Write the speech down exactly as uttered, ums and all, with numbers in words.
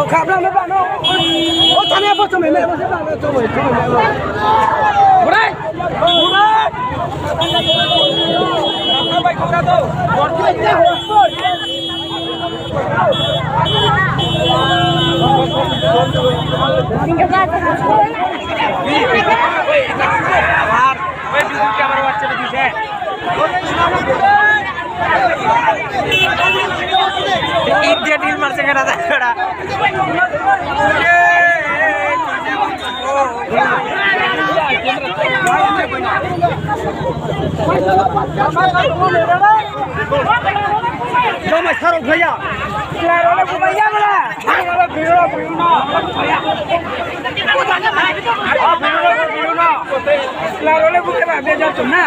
Kha bra no, bra no. O thani abo chumai mai, abo se bra no, chumai, chumai mai. Burai! Burai! India deal marse kena da kara. Jomai sarok hoya. Sila role bumai ya bala. Sila role buke ba beja tu na.